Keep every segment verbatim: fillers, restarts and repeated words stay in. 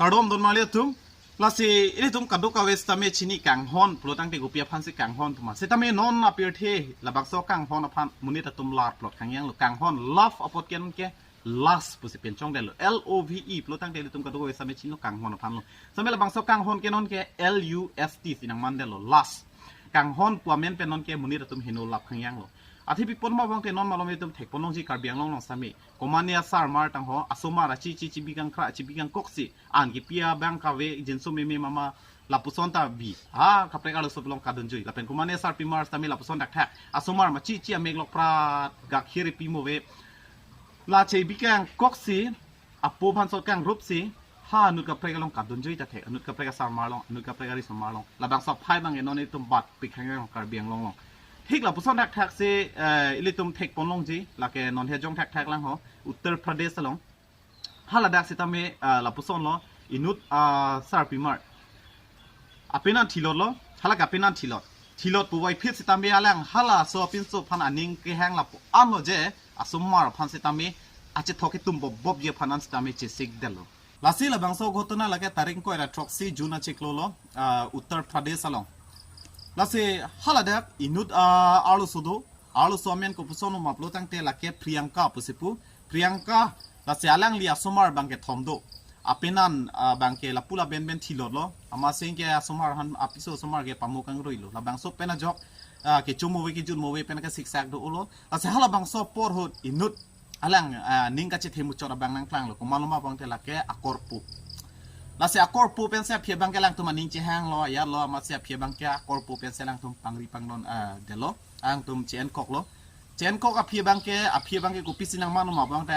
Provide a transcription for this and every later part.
Kardom don mali atum. Lasi ilitum kadokave sitame chini kanghon pulo tangte kopi aphan si kanghon puma. Sitame non apirthe labangso kanghon aphan monit atum lar plot khangyanglo. Kanghon love apot ke non ke lust pusi pinchongdetlo. L O V E pulo tangte ilitum kadokave sitame chinilo kanghon aphanlo. Sitame labangso kanghon ke non ke L U S T si nangmandetlo, lust. Kanghon pu amen pen non ke monit atum heno lap khangyanglo. Athe pi pon ma bangte non malom itum thekpon longji Karbi Anglong along sitame. Komane asarmar tangho, asomar achichi, chibi kangkra, chibi kangkok si an kipi abang kave jinso meme mama lapuson ta bi. Ha, kaprek arloso along kadunjui. Lapen komane asarpimar sitame lapuson thakthak. Asomar machichi amek lok prat, gakhir pimo ave. La chibi kangkok si apo aphan sot kangrup si, ha, anut kaprek along kadunjui ta thek, anut kaprek asarmar along, anut kaprek arisomar along. Labangso aphai abang non itum bat pik khangyang Karbi Anglong along. Thik lapuson thakthak si, eh, ilitum thekpon longji, lake non he jong thakthak lang ho, Uttar Pradesh along. Haladak sitame, eh, lapusonlo, inut, ah, sarpimar apenan thilotlo, halake apenan thilot. Thilot puvoiphit sitame alang halaso apinso aphan aning kehang lapu-anlo je, asomar aphan sitame achethok ketum bob bob je aphan an sitame chesikdetlo. Lasi labangso ghotona lake tarik ingkoi ra throksi June achiklo lo, ah, Uttar Pradesh along. Lasi haladak inut, ah, arloso do, arloso amen kopuson ma pulo tangte lake Priyanka pusi pu. Priyanka, lasi alangli asomar abang kethom do. Apenan, ah, abang ke lapu laben ben thilotlo. Amatsi ke asomar aphan apiso asomar ke pamo kangruilo. Labangso pen ajok, ah, kecho mo ave kejut mo ave pen ke siksak do-olo. Lasi halabangso apor ahut inut alang, ah, ning kachethe muchot abang nangklanglo. Komatlo ma bangte lake akorpo. Lasi akorpo pensi aphi abang ke alangtum aning chehanglo, ayatlo, amatsi aphi abang ke akorpo pensi alangtum pangri pangdon, ah, detlo. Alangtum che-enkoklo. Che-enkok aphi abang ke, aphi abang ke kopisi nangmano ma bangte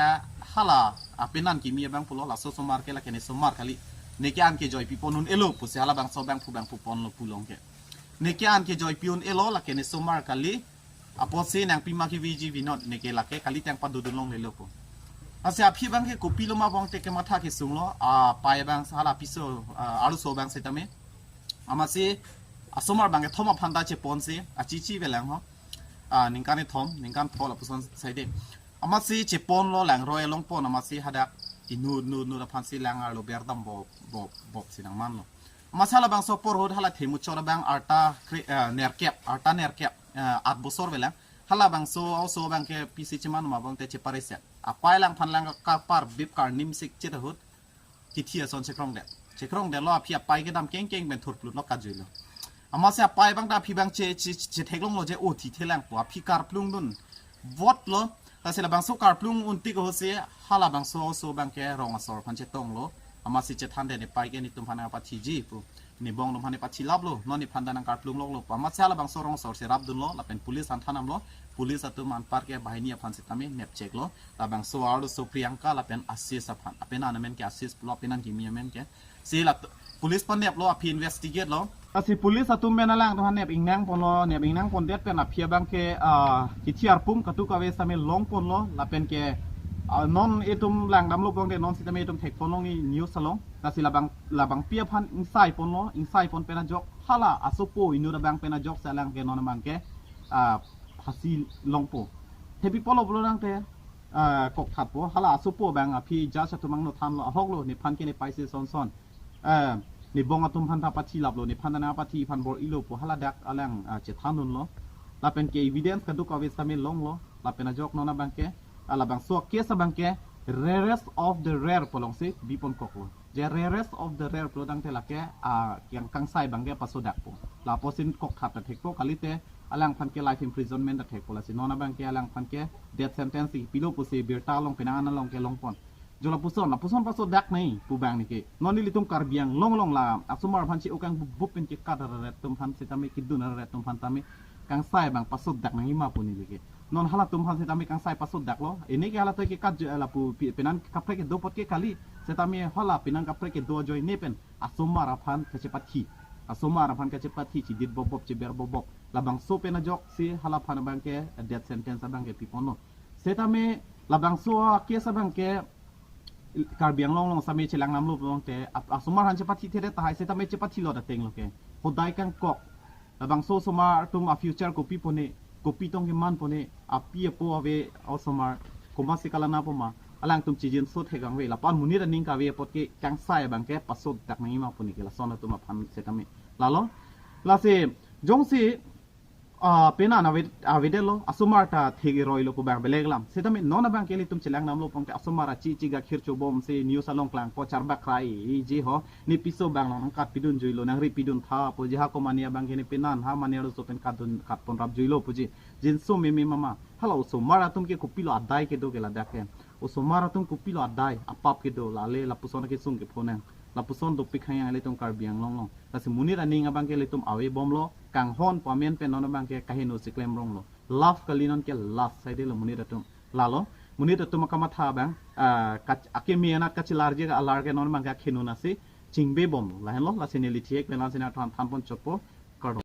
hala apenan kimi abang pulo, laso asomar ke lake ne asomar kali. Neke an kejoi pipon un-elo pusi halabangso abang pu abang pupon lo pulong ke. Neke an kejoi pi un-elo, lake ne asomar kali. Apotsi nangpi ma kevi ji vinot, neke lake kali tang padodun longlelo pu. Lasi aphi abang ke kopilo ma bangte kematha kesunglo, apai abang hala apiso, ah, arloso abang sitame. Amatsi asomar abang kethom aphan ta cheponsi, achichi avelang ho. Ah, ningkan kethom, ningkan pho lapuson saide. Amatsi cheponlo, langroi longpon, amatsi hadak inut inut inut aphansi lang arlo berdam bob bob bob si nangmanlo. Amatsi halabangso apor ahut hala themuchot abang arta kre-, eh, nerkep, arta nerkep, eh, aat bosor avelang. Halabangso, oso abang ke pisi chemano ma bangte chepareset. Apai alangphan lang kaparbip karnim sik chit ahut kithi ason chekrongdet. Chekrongdetlo, aphi apai kedam kengkeng pen thurplut lo kajuilo. Amatsi apai abang ta aphi abang che, che, chetheklonglo je o thithe lang pu, aphi karplung dun votlo. Lasi labangso karplung untik ahutsi halabangso oso abang ke rong asor aphan chetonglo. Amatsi chethandet, ne pai ke netum aphan nangpathiji pu. Nebong atum aphan nepathilaplo, non nephan ta nangkarplung loklo pu. Amatsi halabangso rong asor si rapdunlo, lapen police aphan thanamlo. Police atum anpar ke banghini aphan sitame nepcheklo. Labangso arloso Priyanka lapen Ashish aphan. Apenan amen ke Ashish pulo, apenan kimi amen ke. Si la police aphan neplo, aphi investigate lo. Lasi police atum pen alangtum aphan nep ingnang ponlo, nep ingnang pondet pen aphi abang ke, ah, kithi arpum kadokave sitame longponlo, lapen ke, ah, non itum langdamlo bangte non sitame itum thekpon long news along. Lasi labang, labangpi aphan ingsai ponlo, ingsai pon pen ajok hala asopo inut abang pen ajok si alang ke non abang ke, ah, phasi longpo. Thepi polo pulo tangte, ah, kokthatpo, hala asopo abang aphi judge atum angno thanlo, ahoklo, nephan ke nepaisi son son. Eh, nebong atum aphan ta pathilaplo, nephan ta nangpathi aphan bor-ilo pu haladak alang, ah, chethandunlo. Lapen ke evidence kadokave sitame longlo, lapen ajok non abang ke, ah, labangso case abang ke rarest of the rare pu alongsi biponkoklo. Je rarest of the rare pulo tangte lake, ah, yang kangsai abang ke pasodakpo. Lapuson kokthat ta thekpo, kalite alangphan ke life imprisonment ta thekpo, lasi non abang ke alangphan ke death sentence si pilo pusi birta along penang an along ke longpon. Jo lapuson, lapuson pasodak nai pu abang neke. Non ilitum Karbi Anglong along la asomar aphan si okang bup bup pen kekat areret atum aphan sitame, kedun areret atum aphan tame kangsai abang pasodak nangji ma pu neli ke. Non halatum aphan sitame kangsai pasodaklo. Neke halatum kekat jo lapu pi-, penang kaprek kedo apot ke kali. Sitame hala penang kaprek kedo ajoine pen asomar aphan kachepathi. Asomar aphan kachepathi, chidit bob bob, cheber bob bob. Labangso pen ajoksi halaphan abang ke death sentence abang ke piponlo. Sitame labangso case abang ke Karbi Anglong along sitame chelang namlo pulote ap-, asomar aphan chepathi thedet tahai sitame chepathilot atenglo ke. Hodai kangkok. Labangso asomar atum a future kopi pone, kopi tong keman pone, api apo ave asomar, komatsi kalana poma. alangtum chijinso thek vangve. Lapu-an monit aning kave apot ke kangsai abang ke pasot dak nangji ma pu neke lason atum aphan setame. Lalo, lasi jongsi ah, penan ave, avedetlo, asomar ta thek-e roilo pu abang beleg alam. Setame non abang ke ilitum chelang damlo pon ke asomar achi chi gakhir chobom si news along klangpo, charbak krai ji ho, ne piso abang along nangkat pidun juilo, nangri pidun tha puji, ha ko mane abang ke ne penan ha mane arloso pen katdun, kat ponrap juilo puji. Jinso meme mama. Hala osomar atum ke kopilo adai kedo ke ladak ke. Osomar atum kopilo adai, apap kedo, lale lapuson akesung kepho nang. Lapuson dopik hangyang ilitum Karbi Anglong along. Lasi monit aning abang ke ilitum avebomlo, kanghon pu amen pen non abang ke kaheno si klem ronglo. Love kali, non ke love saidelo monit atum. Lalo, monit atum akamatha abang, ah, kach-, akimi anat kachelarji alar ke non abang ke akheno nasi chingbebomlo. Lahenlo, lasi neli thihek pen lasi nangthan than pon chotpo, kardom.